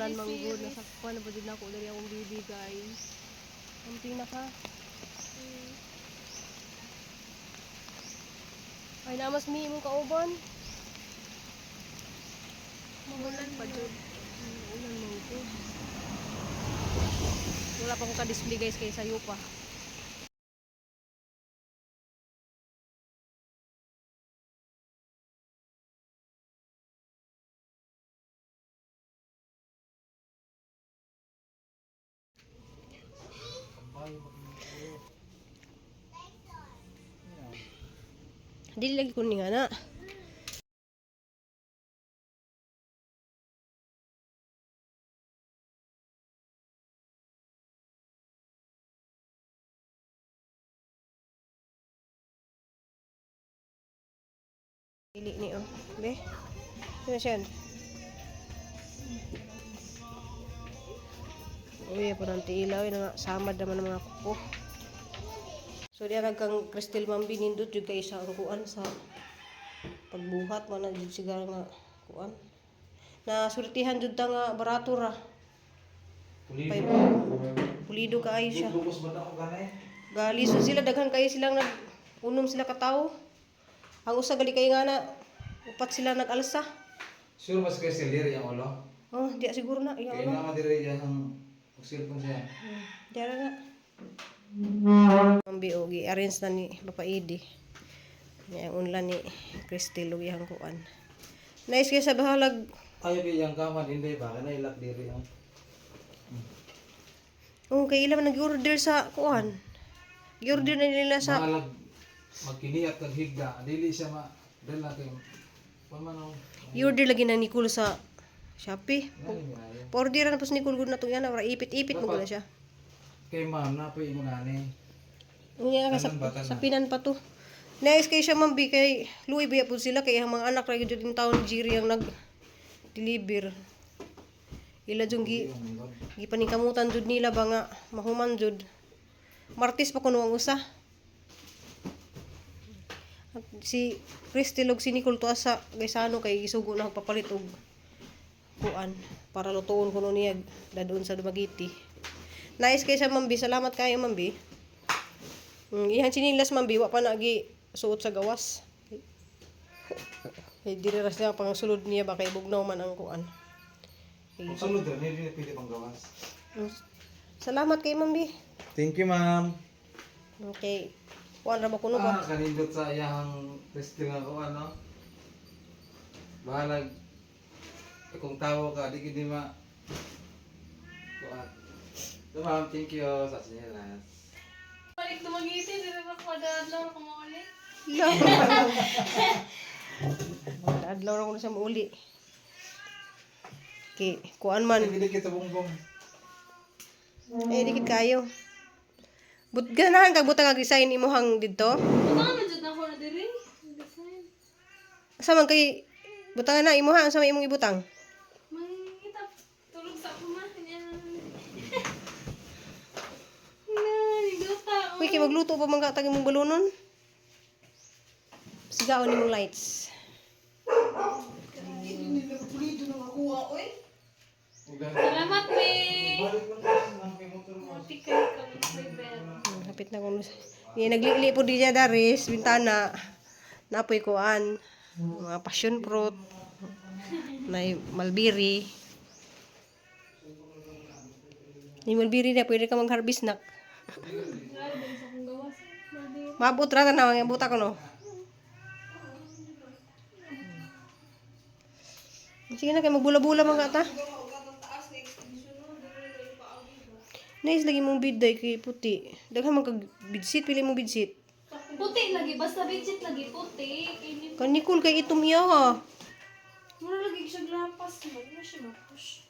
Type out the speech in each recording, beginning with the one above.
Ulan manggod nasakpan na ba jud nako diri akong bibi, guys. Ang pinaka. Ay namas mi imong kauban. Magulan Pa jud. Ulan manggod. Wala pa akong ka-display, guys, kay sayo pa. Dili lagi ko ni nga na. Dili ni oh. Be. Sino siya? Uy, po ng tiilaw, yun nga, samad naman ng mga kuko. So, diya kang Crystal Mambi, nindot jud kay sa ang kuan sa pagbuhat man na jud sigara nga kuan. Na surtihan jud ta nga barato ra. Pulido. Pulido kaayo siya. Lubos ba na ako ganay? Galisod sila, daghan kayo silang nag unom sila katawo. Ang usa gali kay nga na upat sila nag-alsa. Sure mas kay Silir yung ulo? Oh, di siguro na. Iya Kaya ulo. naman dire yan ang cellphone siya. Di ra na. Ang biog i-arrange na ni Papa Idi. Niya ang unla ni Cristel ug iyang kuan. Nice kay sa bahalag. Tayo kay yang kaman hindi ba kana ilak diri ang. Oh, kay ila man nag-order sa kuan. Gi-order na nila sa Bahalag magkiniyat kag higda dili siya ma dala kay pa man oh. I-order lagi na Nicole sa Shopee. Ngani ni ayo. Pa-order na po sa Nicole gud na tong yana, para ipit-ipit mo gud na siya. Kay ma'am na pa ingon ani. Unya ka sa, Tanan ba, tanan? sa Pinan pa to. Next kay siya ma'am bi kay luoy biya po sila kay ang mga anak ra gyud in town Jiri ang nag deliver. Ila jung gi Oh my God. gipaningkamutan jud nila ba nga mahuman jud. Martis pa kuno ang usa. At si Cristel ug si Nicole tuwa sa Gaisano kay gisugo na papalit og kuan para lutuon kuno niya dadon sa Dumaguete. Nice kay sa Mambi, salamat kayo Mambi. Iyang sinilas Mambi, wa pa na gi suot sa gawas. Kay diri ra siya pangsulod niya ba kay bugnaw man ang kuan. Kung sulod ra dili pili pang gawas. Salamat kay Mambi. Thank you, ma'am. Okay. Kuan ra ba kuno ba? Ah, kanindot sa iyang Crystal nga ko ano. Bahalag eh, kung tawo ka di gid ma kuan. So, ma'am, thank you sa sinyelas. Balik tumagiti, di ba kwadadlaw ako mauli? Adlaw ra kuno siya muuli. Okay, kuan man. Hindi kita bongbong. Eh, dikit kayo. But ganahan kag butang ag design imuhang didto. Butangan na jud na ako na diri. Design. Asa man kay butangan na imuha asa may imong ibutang? Mangita tulog sa ako ma. Yan. Na, niguta. Uy, kay magluto pa man ka tag imong balunon. Sigaon nimong lights. Salamat, me. Balik lang kasi ng kay motor mo. Happy kayo ka mga. Hapit na kuno. Ni naglili po di niya daris bintana. Napoy kuan. Mga passion fruit. Nay malbiri. Ni malbiri na pwede ka mag-harvest nak. Grabe sa akong gawas. Malbiri. Maabot ra na mga buta ko no. Sige na kay magbula-bula man ka ta. Nice lagi mong bid day kay puti. Daghan man kag bidsit pili mo bidsit. Puti lagi basta bitchit lagi puti. Kay ni Kan Nicole kay itom iya ha. mura lagi siya lampas mo. Mura siya ma-push.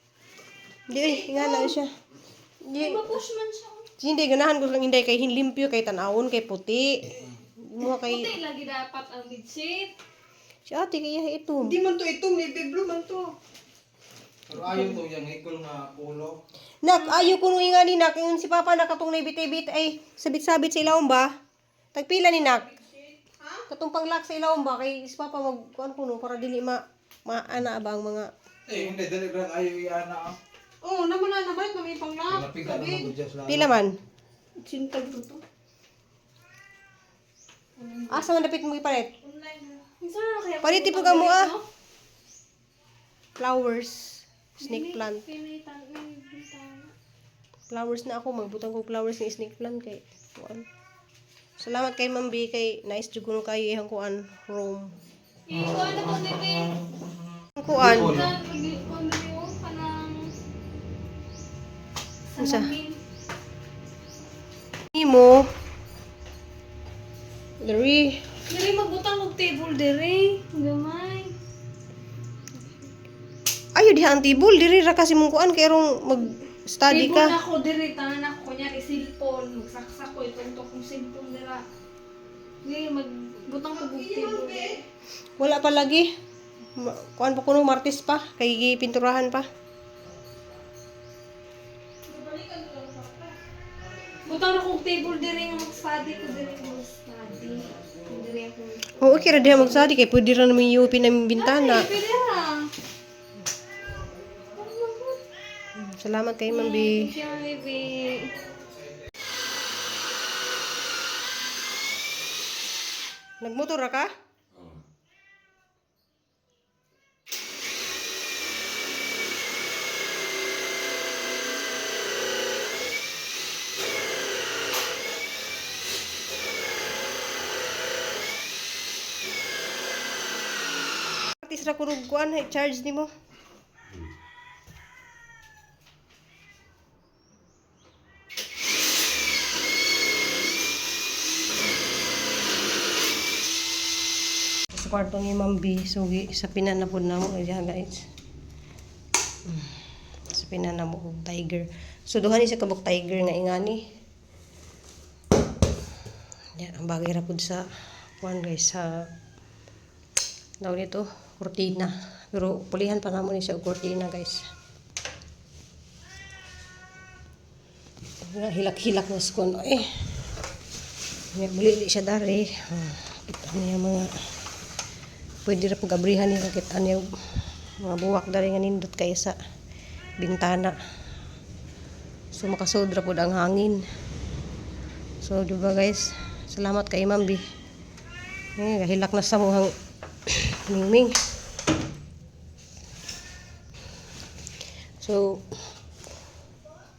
Di eh, ingana siya. Di, Ma-push man siya. hindi ganahan ko lang inday kay hinlimpyo kay tanawon kay puti. Mo kay Puti lagi dapat ang bedsheet. si ate kay iya itom. Hindi man to itom, navy blue man to. Pero ayon to yang ikol nga pulo. Nak, ayo kuno nga ni nak ingon si Papa nakatong na ibit-ibit ay sabit-sabit sa ilawom ba? Tagpila ni nak. Katong panglak sa ilawom ba kay si Papa mag kuan kuno para dili ma maana ba ang mga Eh, hindi dali ra ayo iana. Ah. Oh, naman na naman na may pangla. Napiga naman ko dyan sa Pila man? Sintag to. Asa man dapit mo ipalit? Minsan na kaya. Palit po ka mo ah. Flowers. Snake plant. Pinitan, may bintana. Flowers na ako. Magbutang ko flowers ni snake plant kay kuan. Salamat kay Ma'am B kay nice jud kuno kayo ihang kuan room. Ikaw na po dito. Kuan. Kan pag dito kanang Unsa? salamin. Nimo. Diri. Diri magbutang og table diri. Gamay. Ayo diha ang table diri ra kasi mong kuan kay rong mag study Table ka. na ko diri tanan ako kunyari cellphone, magsaksak ko itong kong cellphone dira. Diri magbutang ko og table. Wala pa lagi. Kuan pa kuno Martes pa kay gipinturahan pa. Butang na kong table diri nga mag-study ko diri mag-study. Diri ako. Oo, okay ra diha mag-study kay pwede ra naman i-open ang bintana. Ay, pwede ra. Salamat kay Ma'am B. Thank you, baby. Nagmotor ra ka? Oh. Martes ra kuno kuan charge nimo. Sa kwarto ni Ma'am B, so sa pinanapod na mo diha guys. Sa pinanamo og tiger. So duha ni siya kabuk tiger nga ingani. Yan, ang bagay ra pud sa kuan guys sa tawag nito, kurtina. Pero pulihan pa namo ni siya og kurtina guys. Nga, hilak-hilak na sa kuan eh. Nga, muli siya dari. Kita niya mga pwede ra pag abrihan niya kita niya mga buwak dari nga nindot kay sa bintana. So makasud ra pud ang hangin. So di ba guys, salamat kay Ma'am B. Eh, hilak na sa muhang mingming. So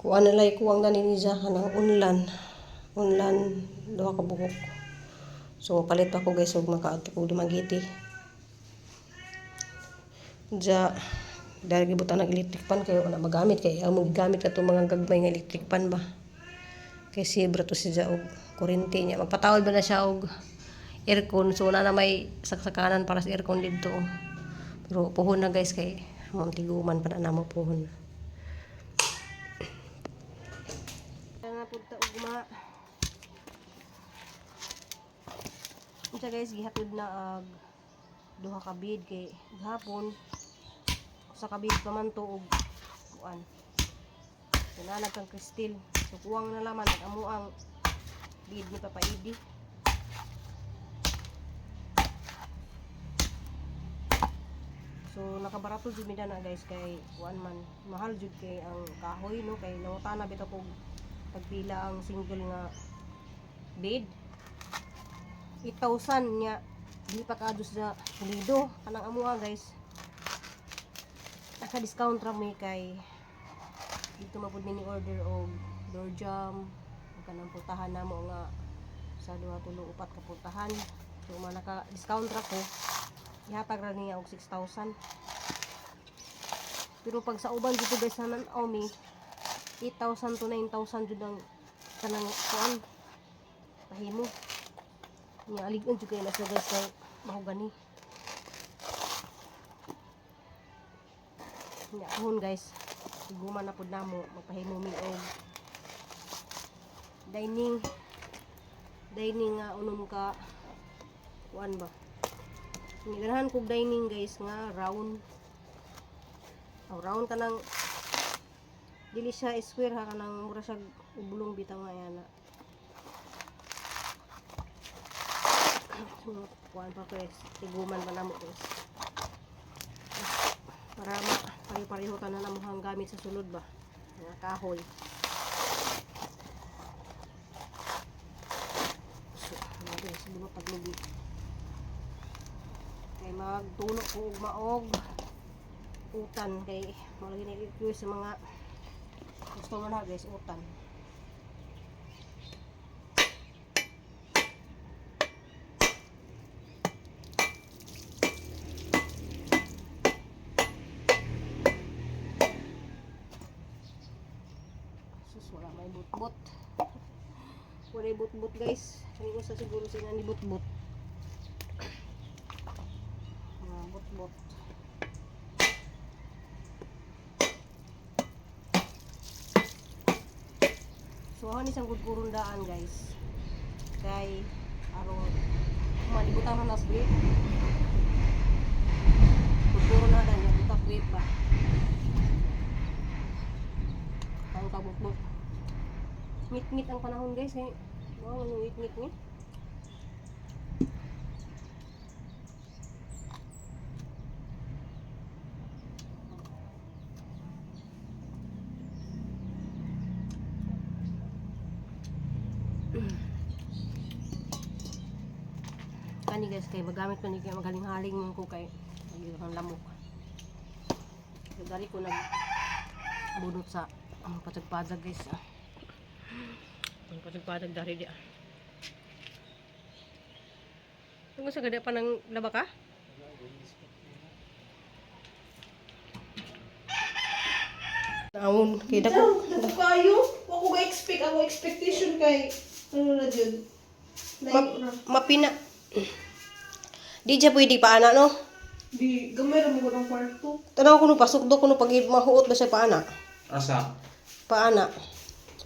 kuan na lay kuwang gani ni Zaha ng unlan. Unlan duha ka buhok. So palit pa ko guys og makaadto ko Dumaguete. Ja dahil gibutan ng electric pan kayo na magamit kay ang gigamit kato mga gagmay nga electric pan ba. Kay sibra to si Ja og kuryente niya. Magpatawad ba na siya og aircon so na na may saksakanan para sa aircon didto. Pero puhon na guys kay Montiguman pa na namo puhon. Na punta ugma. Unsa guys gihatod na ag duha ka bid kay gahapon usa ka bid pa man to og kuan. Kinanag kang Kristil. So kuwang na laman ang amuang bid ni Papa Idi. So nakabarato jud mi na guys kay kuan man mahal jud kay ang kahoy no kay nangutana bitaw kog tagpila ang single nga bed. 8,000 nya di pa kaadto sa Toledo kanang amuha guys. Naka-discount ra mi kay dito mapud mi ni order og door jam ug kanang pultahan namo nga sa duha tulo upat ka pultahan. So man naka-discount ra ko. Ihatag ra niya og 6,000. Pero pag sa uban dito guys sa Naomi, 8,000 to 9,000 jud ang kanang kuan pahimo. Nya alig-on jud kay na siya guys kay mahugani. Nya ahon guys, guma na pud namo magpahimo mi og dining dining nga unom ka kuan ba. Ganahan kog dining guys nga round. Oh, round kanang dili siya square ha kanang mura siya ubulong bitaw nga yana. So, kuan pa guys, tiguman pa namo guys. Para ma pare-pareho tanan ang gamit sa sulod ba. Mga kahoy. So, ano guys, di ba paglubi. Kay magtulo ko og maog utan kay mo lagi na request sa mga customer na guys utan. Sus, wala may butbot. Wala may butbot guys. Kani usa siguro sila ni butbot. Mga butbot. So, ako ni isang gudkurundaan guys. Kay, aron malibutan na nas grape. Gudkuro na dan yung butak grape ba. Ang kabukbok. Ngit-ngit ang panahon guys kay wow, ano ngit-ngit ni. Kani guys kay magamit pa ni kay magaling-haling man ko kay ang lamok. So, dali ko nag bunot sa ang patag-patag guys. Ah. Ang patag-patag dari di. Ah. Tungkol sa gada pa ng laba ka? Naon, kita ko. Dako kayo. Wa ko ga-expect ako expectation kay ano na jud. Ma, mapina. Di siya pwede pa ana no. Di gamay ra mo ko ng kwarto. Tanaw ko no pasok do ko no pag mahuot ba siya paana. Asa? Paana.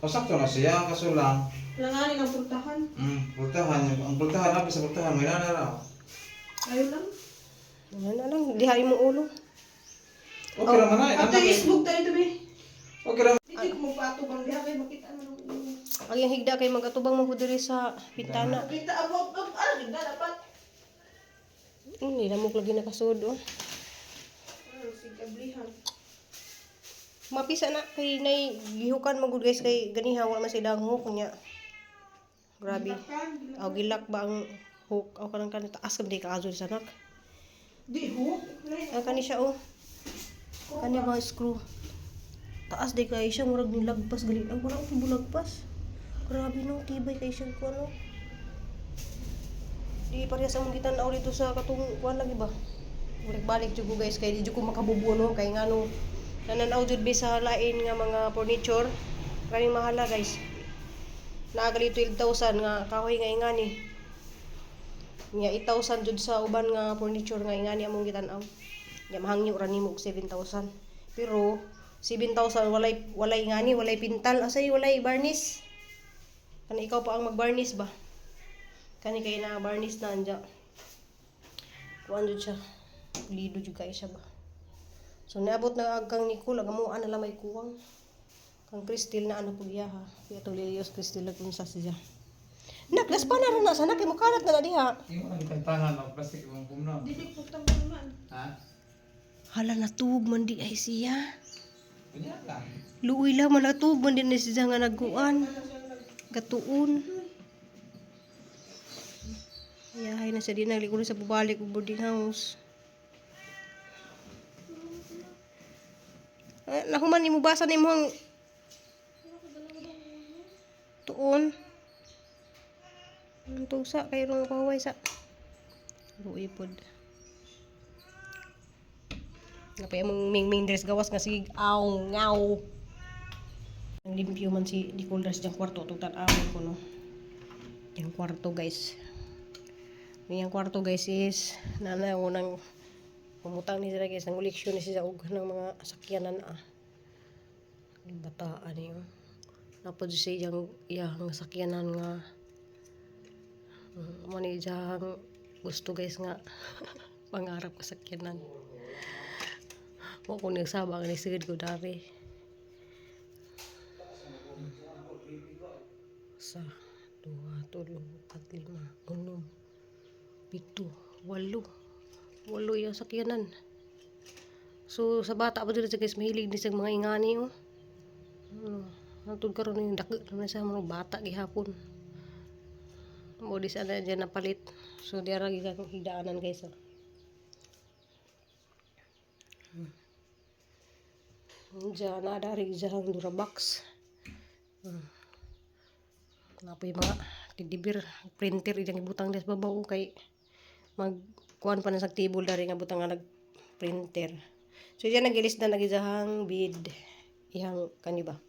O sakto na siya, kaso lang. Langanin ang pultahan. Pultahan. Ang pultahan, apa sa pultahan, may nana raw. Ayo lang. Ano na lang, diha imong ulo. Okay raman na. Ato isbog tayo tabi. Okay raman. Dito ko magpaatubang diha kay makita na ng ulo. Ang iyang higda kay magatubang mo po diri sa bintana. Kita abo ab ah ganda dapat. Hindi lamok lagi nakasud oh. Ano sig ablihan. Mapisa na kay nay gihukan magud guys kay ganiha wala man sila ang hook niya. Grabe. Aw gilak ba ang hook aw kanang kanang taas kami di kaazol sa nak. Di ho. Ang kani siya oh. Kani ba screw. Taas di kay siya murag nilagpas gali. Ang wala ko bulagpas. Grabe no, tibay kay siya ko ano. Di parehas among gitan-aw dito sa katong kuan lagi ba. Balik-balik jud ko guys kay di jud ko makabubo no kay ngano nananaw jud bi sa lain nga mga furniture. Kaning mahala guys. Naagali 12,000 nga kahoy nga ingani. Nya 8,000 jud sa uban nga furniture nga ingani among gitan-aw. Nya mahangyo ra nimo og 7,000. Pero 7,000 walay walay ngani, walay pintal, asay walay varnish. Kani ikaw pa ang mag-varnish ba? Kani kay na varnish na anja. Kuan jud siya. Lido jud kay siya ba. So niabot na ag kang Nicole, ang amuan na lang may kuwang. Kang Cristel na ano pug iya ha. Kaya to Lilios Cristel lag unsa siya. Nak, las pa na ron na sana kay mukalat na na diha. Yung ang tantangan, ang plastic, yung bumna. Dili putang man. Ha? Hala natug man di ay siya. Kunya lang. Luoy lang man natug man din na siya nga nagkuan. Gatuon. Yahay na siya din naglikod sa bubalik og boarding house. Eh, nahuman nimo basa nimo ang tuon. Ang tugsa kay rong kahuway sa luoy pod. Napay among ming-ming dress gawas nga sige aw ngaw. Ang limpyo man si Nicole dress diyang kwarto itong tan-awon ko no. Diyang kwarto guys. Niyang kwarto guys is nana unang pumutang ni sila guys nang uliksyon ni siya og ng mga sakyanan ah. Ang bataan niyo. Napod siya iyang iyang sakyanan nga mo ni iyang gusto guys nga pangarap ka sakyanan. Mo ko nagsaba nga nisigid ko dari. Sa duha, tulo, upat, lima, unom, pito, walo. Walo yung sakyanan. So sa bata pa dito guys, mahilig ni sa mga ingani oh. Ano, natud karon yung dako naman sa mga bata gihapon. Mo di sa na dyan napalit. So diara gyud akong higdaanan guys oh. Diyan na dari dyan Durabox. Napoy mga teddy printer iyang ibutang des babaw kay mag kuan pa na sa table dari nga butang nga nag printer. So diyan nagilis na nagizahang bid ihang kani ba.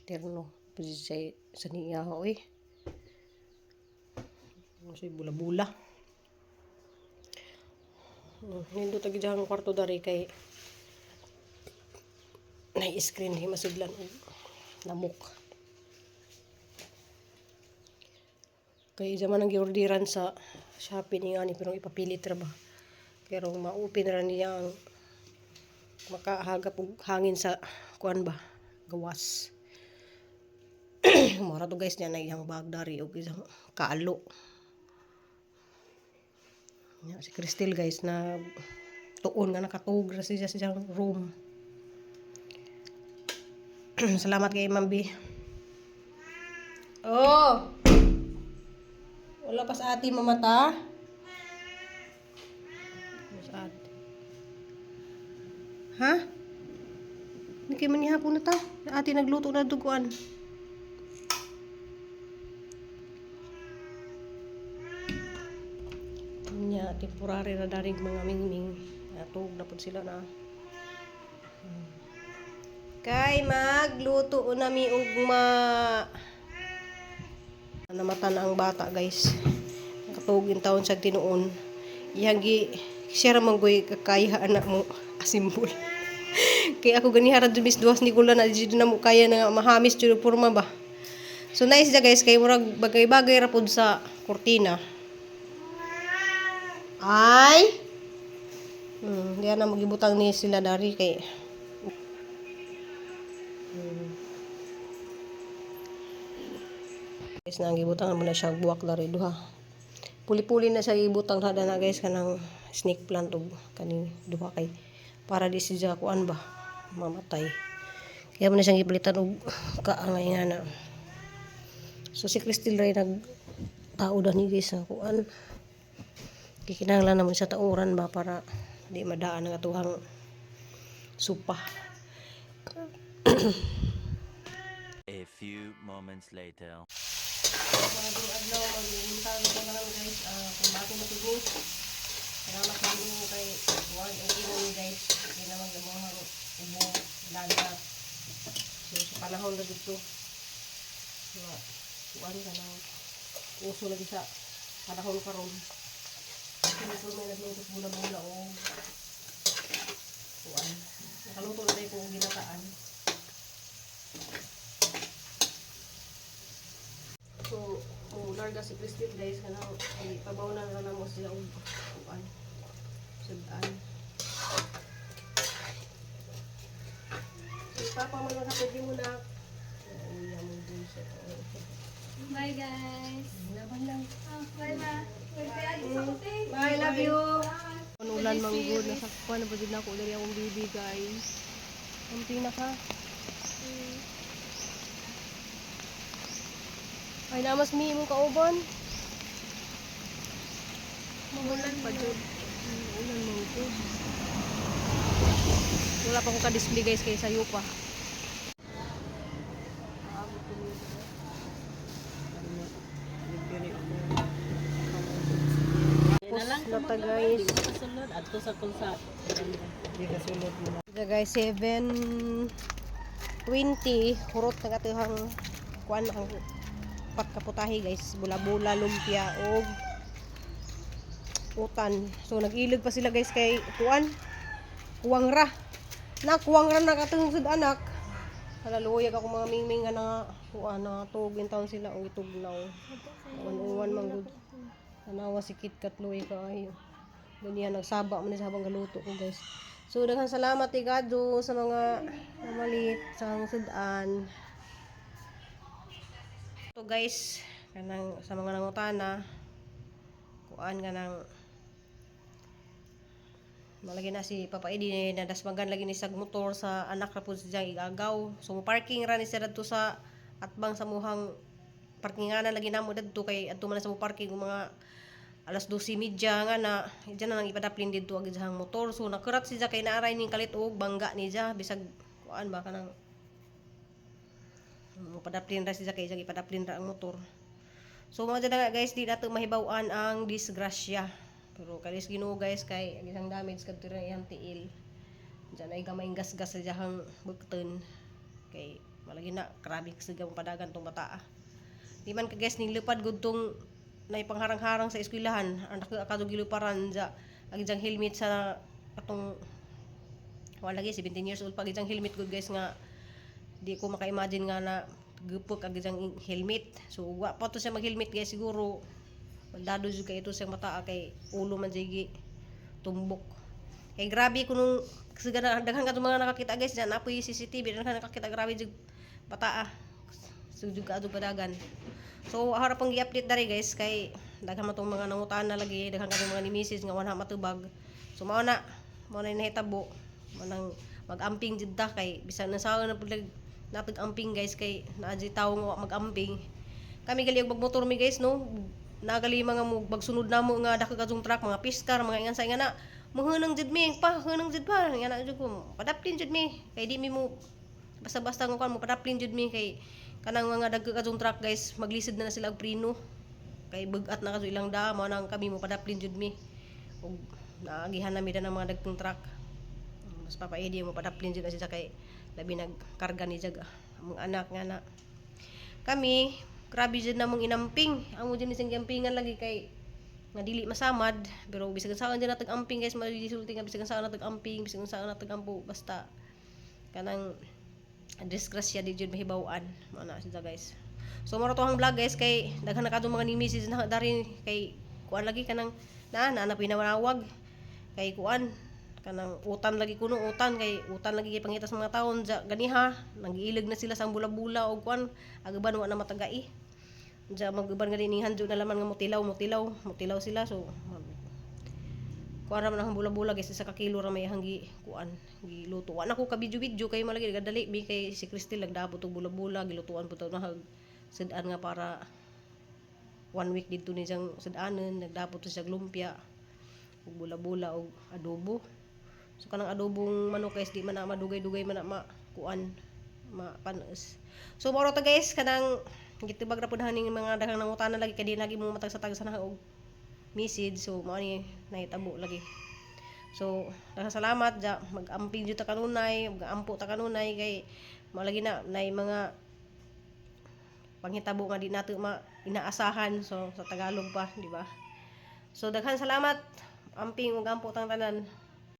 Terno sa sa niya oy. Ano bula-bula. Nindot agi diyang kwarto dari kay na-screen himasudlan og lamok. Kay zaman ang giordiran sa Shopee ni ani pero ipapilit ra ba. Pero ma-open ra niya ang makahagap og hangin sa kuan ba gawas. Mora to guys niya na iyang bag dari og isang kalo. Nya, si Cristel guys na tuon nga nakatuog ra siya sa iyang room. Salamat kay Ma'am B. Oh. Wala pa sa ati mamata. Wala sa ate. Ha? Hindi kayo manihapon na ta. Ate nagluto na duguan. Nya, temporary na darig mga mingming. Natug na pud sila na. Kay magluto na mi ugma. Namata na ang bata, guys. Nakatugin taon sa tinuon. Iyang gi share man goy kakaya anak mo asimbol. Kay ako ganiha ra mis duwas ni gula na jud na mo kaya na mahamis jud porma ba. So nice siya guys kay murag bagay-bagay ra pud sa kurtina. Ay. Diyan na magibutang ni sila dari kay. Guys, na gibutang mo na siya buwak dari duha. Puli-puli na siya gibutang hada na guys kanang snake plant ug kaning duha kay para di siya kuan ba mamatay. Kaya mo na siyang gipalitan og kaangay nga na. So si Crystal Ray nag tao ni guys sa kuan. Kikinahanglan naman sa tauran ba para di madaan ang atuhang supa. A few moments later. Magandang adlaw, mag-iintang ko na lang guys. Kung bago matigni, salamat sa inyo kay Juan. Okay na ni guys. Okay na mag mga ubo, lagat. So, sa panahon na dito, nga, kuan ka na, uso lagi sa panahon karon. Sinipol may nagluto bula-bula o kuan. Nakaluto na tayo kung ginataan. So, kung larga si Christine guys, kanang ipabaw na na mo sila og kuan. Sudan. So, papa man lang pwede mo na. Uya mo dun sa Bye guys. Laban lang. Ah, bye na. Bye, love you. Ulan manggod, nasakpan na ba din ako dali akong baby guys. Ang pinaka. Ay, namas mi imong kauban. Magulan pa jud. Ulan manggod. Wala pa akong ka-display guys kay sayo pa. Tapos na ta guys. Kasulod adto sa kunsa. Ito guys, 7:20 hurot na katuhang kuan ang pagkaputahi guys, bula-bula, lumpia og utan. So nag-ilig pa sila guys kay kuan. Kuwang ra. Na kuwang ra na katong sud anak. Halaluyag ako mga mingming nga na kuan na tugin taon sila og itugnaw. Uwan-uwan man gud. Tanawa si KitKat luwi kaayo. Ganyan, nagsaba man ni sa habang galuto ko guys. So, daghang salamat Igado sa mga namalit sa sudan. So guys, kanang sa mga nangutana, kuan kanang Malagi na si Papa Eddie, nadasmagan lagi ni sag motor sa anak ra pud siyang igagaw. So mo parking ra ni siya dadto sa atbang sa muhang parkinganan lagi namo dadto kay adto man na sa mo parking og mga alas 12:30 nga na diyan na nang ipadaplin didto ang iyang motor. So nakurat siya kay naaray ning kalit og bangga ni siya, bisag kuan ba, kanang mo padaplin ra siya kay iyang ipadaplin ra ang motor. So mga dyan na nga guys, di nato mahibaw-an ang disgrasya. Pero kalis Ginoo guys, kay ang isang damage kadto ra iyang tiil. Diyan ay gamay gasgas sa iyang bukton. Kay malagi na grabe kasi gamang padagan tong bata. Ah. Di man ka guys ning lupad gud tong naipangharang-harang sa eskwelahan. Ang dako giluparan ja ang iyang helmet sa atong wala lagi 17 years old pag iyang helmet gud guys, nga di ko maka-imagine nga na gupok ang iyang helmet. So wa pa to siya mag-helmet guys, siguro baldado jud kay ito siyang mata kay ulo man jigi tumbok. Kay grabe kunong sigara, daghan kadto mga nakakita guys diyan, apoy CCTV, daghan nakakita, grabe jud bataa. So jud kaadto padagan. So harap pang gi-update diri guys kay daghan man tong mga nangutana lagi, daghan kadtong mga ni message nga wala matubag. So mao na nahitabo. Manang mag-amping jud ta kay bisan na sa na pud natag amping guys, kay naa jud tawo nga wa mag-amping. Kami gali og magmotor mi guys, no. Nagali mga mo bagsunod namo nga dako kadtong truck, mga piskar, mga ingan sa ingan na. Muhunong jud mi pa, hunong jud pa. Nga na jud ko. Padaplin jud mi kay di mi mo basta-basta nga kuan, mo padaplin jud mi kay kanang mga dagko kadtong truck guys, maglisod na na sila og preno. Kay bug-at na kadto ilang daa, mao nang kami mo padaplin jud mi. Ug naagihan na mi da ng mga dagkong truck. Mas Papa Eddie mo padaplin jud na siya kay labi nagkarga ni jag among anak nga na. Kami, grabe jud namong inamping. Amo jud ni siyang giampingan lagi kay nga dili masamad, pero bisag saan jud natag amping guys, madisulti nga bisag saan natag amping, bisag saan natag ampo, basta kanang disgrasya di jud mahibaw-an. Mao na siya guys. So mao ra to ang vlog guys, kay daghan na kadtong mga ni message na dari kay kuan lagi, kanang na na na pinawag kay kuan, kanang utan lagi kuno, utan kay utan lagi kay pangita sa mga taon ja ganiha nanggiilag na sila sa bula-bula og kuan agaban wa na matagai ja, mag-uban gani ning handyo na laman nga mutilaw mutilaw mutilaw sila. So kuan ra man ang bula-bula guys, isa ka kilo ra may hanggi kuan giluto. Wa na ko ka video-video kay malagi gadali mi kay si Cristel nagdabot og bula-bula, gilutuan pud to nahag sud-an nga para one week didto ni siyang sud-anon. Nagdapot to siya lumpia ug bula-bula og adobo. So kanang adobong manok guys, di man na madugay-dugay man na ma kuan, mapanos. So mao ra to guys, kanang gitubag ra pud haning mga daghang nangutana lagi kay di lagi mo matag sa tagsa na og message. So mao ni nahitabo lagi. So daghang salamat ja, mag-amping jud ta kanunay, mag-ampo ta kanunay kay mao lagi na nay mga panghitabo nga di nato ma inaasahan. So sa Tagalog pa, di ba? So daghan salamat, amping ug ampo tang tanan.